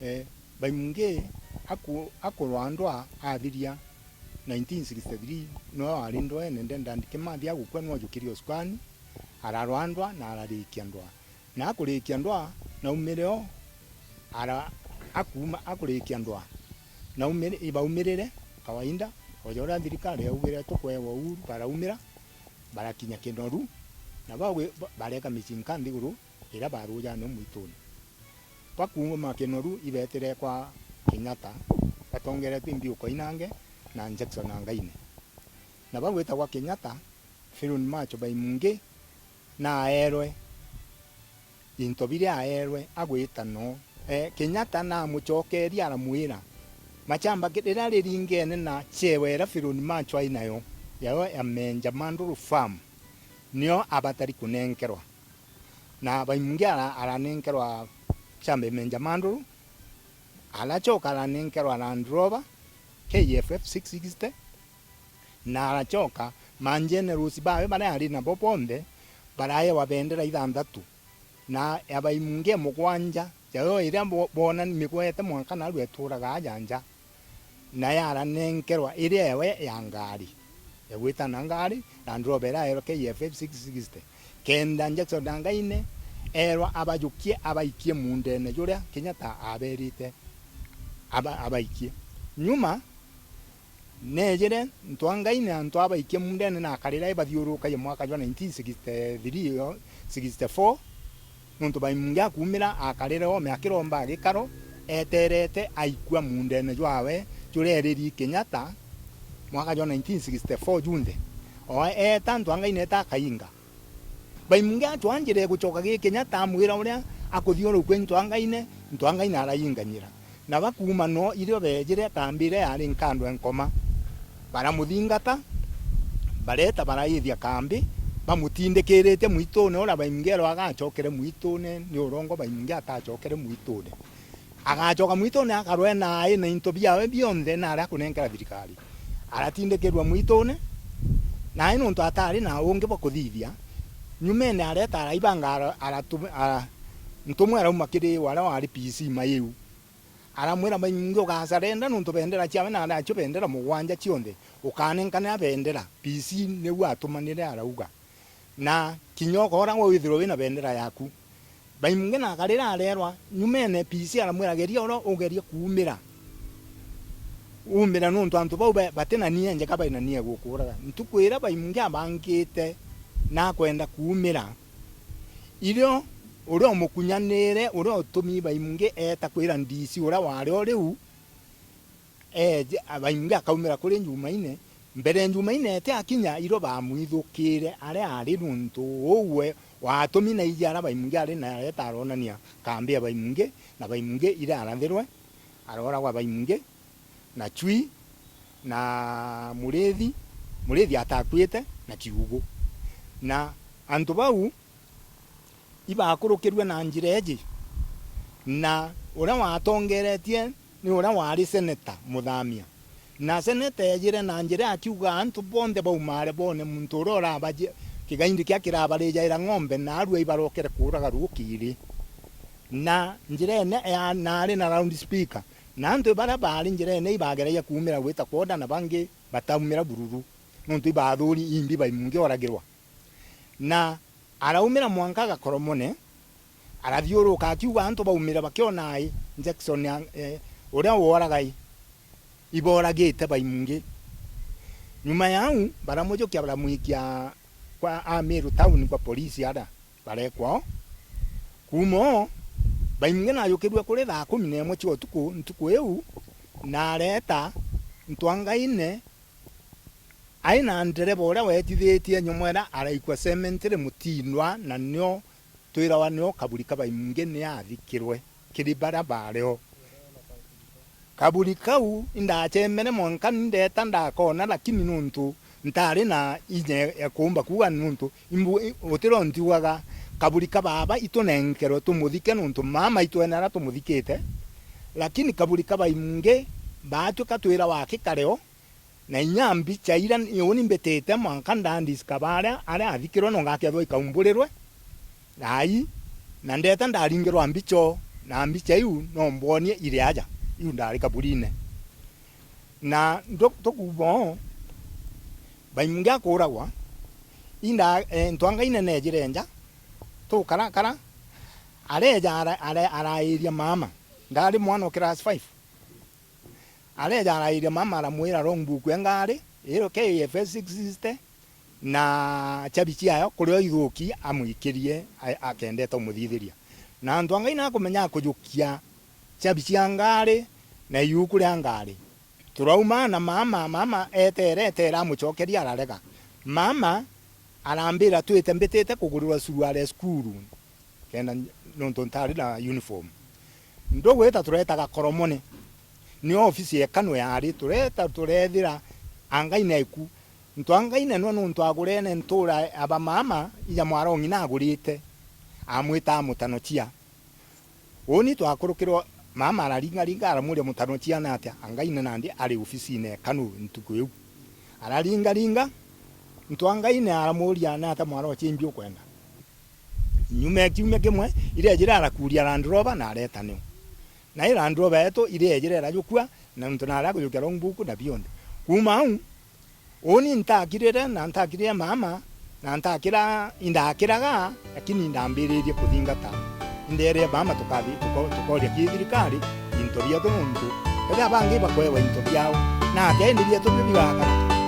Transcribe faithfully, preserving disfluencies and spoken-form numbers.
Eh, Baimungi aku-, akurwa ndwa athiria nineteen sixty-three, noe wari ndwene, Dedan Kimathi agukua nwajukirie usukani, ararwa ndwa na ararikia ndwa. Na akurikia ndwa, naumire o, ara-, akuuma, akurikia ndwa, naumire, ibaumirire kawaida, o ja uria thirikari yaugire tukwewa uhuru, baraumira, barakinya Kinoru, na bagwi-, ba-, bareka micinka nthiguru iria baruja no mwitune. Bakuuma Kinoru ibetire kwa Kenyatta, batongeretwe Mbiuko Inange na Jackson Angaine. Na bagwitagwa Kenyatta, Phiron Macho Baimungi naaerwe into biria aerwe agwita no. Eh, Kenyatta naamucokeria aramwira, machamba ki-, riria riringene na chewa iria Phiron Macho ai nayo, yayo ya Menja Manduru Farm, nio abatari kunenkerwa. Na Baimungi ara-, aranenkerwa chamba ya Menja Manduru, arachoka aranenkerwa Land Rover K F F six sixty, na arachoka, magenerals bawe baria ari nabo bonthe baraewa bendera ithanthatu, na ya Baimungi mugwanja, yayo iria bo-, boona migwete mwanka narua eturaga aja nja, nayo aranenkerwa iria ewe ya ngari, egwitana ngari, Land Rover iraerwa K F F six sixty, kenda Jackson Angaine erwa abajukie abaikie muundene juria Kenyatta aberite aba-, abaikie. Nyuma, neejire Ntwangaine antu abaikia muundene na akarira ibathiurukagia mwaka jwa nineteen sixty-three o sixty-four, nontu Baimungi akuumira akarira oome akiromba gikaro, eterete aikua muundene jwawe juria eriri Kenyatta mwaka jwa nineteen sixty-four junthe. O eeta Ntwangaine eeta akainga. Baimungi acwa njira egucoka gi Kenyatta amwira uria akuthiurukua Ntwangaine, Ntwangaine arainganyira. Na bakuuma no irio beejire kambi iria yaari nkando e Nkoma. Baramuthingata, bareeta baraithia kambi, bamutindikirite mwitune uria Baimungi erwa agacokere mwitune, ni urongo Baimungi atacokere mwitune. Agacoka mwitune akarwe nai na into biawe bionthe na aria akunenkera thirikari. Aratindikirua mwitune, nai nontu atari na ungi bwa kuthithia, nyumene areta araibanga ara-, aratu-, ara-, ntumwa arauma kiri waria wari P C Mayiu. Aramwira, Baimungi, ugasarenda nontu bendera ciawe na aracio bendera mugwanja cionthe, ukanenkanira bendera, P C niu atumanire arauga. Na kinya ukooragwa withirwe wina bendera yaku. Baimungi na akarira arerwa, nyumene P C aramwira, geria uria ugerie kuumira. Uumira nontu antu bau ba-, bati na nia njega, bai na nia gukuuraga. Ntuku iria Baimungi abangite na akwenda kuumira, irio uria umukunyanire, uria utumi Baimungi eeta kwira D C uria wari o riu, eeje, Baimungi akaumira kuri Jumaine. Mbere Jumaine eti akinya, irio bamwithukire aria ari, nontu uu we watumi na iji aria Baimungi ari na areta aronania kambi ya Baimungi, na Baimungi iria arathirwe, aroragwa Baimungi, na Chui, na Murithi, Murithi atakuite, na Kiugu. Na antu bau ibakurukirue na njira iji, na uria watongeretie ni uria wari seneta Muthamia. Na seneta eejire na njira akiuga antu bonthe baumare boone muntu uria uraba-, kigaindi kia kirabarijaira ng'ombe, na arua ibarokere kuuraga rukiri. Na njirene ya, naari na loudspeaker, na antu baria baari njirene ibageragia kuumira gwita kwoda, na bangi bataumira bururu, nontu ibathuri imbi Baimungi oragirwa. Na araumira mwanka Gakoromone, arathiuruka akiuga antu baumire bakiona ai Jackson, eh, uria woraga i, iboragite Baimungi. Nyuma yau, baramujukia baramwikia kwa Amiru town kwa polisi ara barekwa o. Kuuma o, Baimungi najukirue kuri thaa kumi na imwe cia utuku ntuku iu, na areta Ntwangaine ai na ndereba uria wetithitie nyomwera araikua cemetery Mutindwa, na nio twirawa nio kaburi ka Baimungi ni athikirwe kiri baria baari o. Kaburi kau indacemere mwanka ni ndeta ndakona, lakini nontu ntari na inya ya kuumba kuuga nontu imbu-, i-, utiro ntiugaga kaburi ka baaba itunenkerwe tumuthike nontu mama itwene aria tumuthikite, lakini kaburi ka Baimungi baatwika twirawa akikare o, na inya mbicha iria ni uni mbitite mwanka ndandisika baria aria athikirwe no ngakethwa ikaumburirwe ai, na ndeta ndaringirwa mbicha o, Na mbicha iu no mbwonie iri aja, iu ndari kaburine. Na ndu-, tukuuga uu, Baimungi akuuragwa, inda, eh, Ntwangaine neejire nja, tukarakara, areeja ara-, ara-, arairia mama. Ndari mwana o class five. Areeja arairia mama, aramwira logbook ya ngari, iro K F S six sixty, na chabi ciayo, kuria ithuki amwikirie, a-, akendete umuthithiria. Na antu a Ngai nakumenya kujukia chabi cia ngari na iuku ria ngari. Turauma na mama, mama etere, etere amucokeria, ararega. Mama arambira twite mbitite kugurirwa suruari ya cukuru, kenda nontu ntari na uniform. Ndugwita turetaga Koromone, ni ofisi ya Kanu yari, tureta turethira Angaine eku. Ntwangaine nwe nontu agurene ntura ya bamama ija mwarong'i nagurite, amwita mutanochia. Uni twakurukirwa, mama araringaringa, aramuria mutanochia ni atia, Angaine nandi ari ofisine ya Kanu ntuku iu. Araringaringa, Ntwangaine aramuria ni atia mwarochia imbi ukwenda. Nyuma ya kiumia kimwe, iria ejire arakuria Land Rover na areta niu. Na i Land Rover yetu iria ejire irajukua, na nontu nari akujukia logbook na bionthe. Kuuma au, uni ntakirire, na ntakirire mama, na ntakira, indakiraga, lakini indambiririe kuthingata. Indeere mama tukathi, tuko-, tukoria ki thirikari into bietu nontu kethira bangi bakoewa into biao. Na atia indi bietu bio bigakara?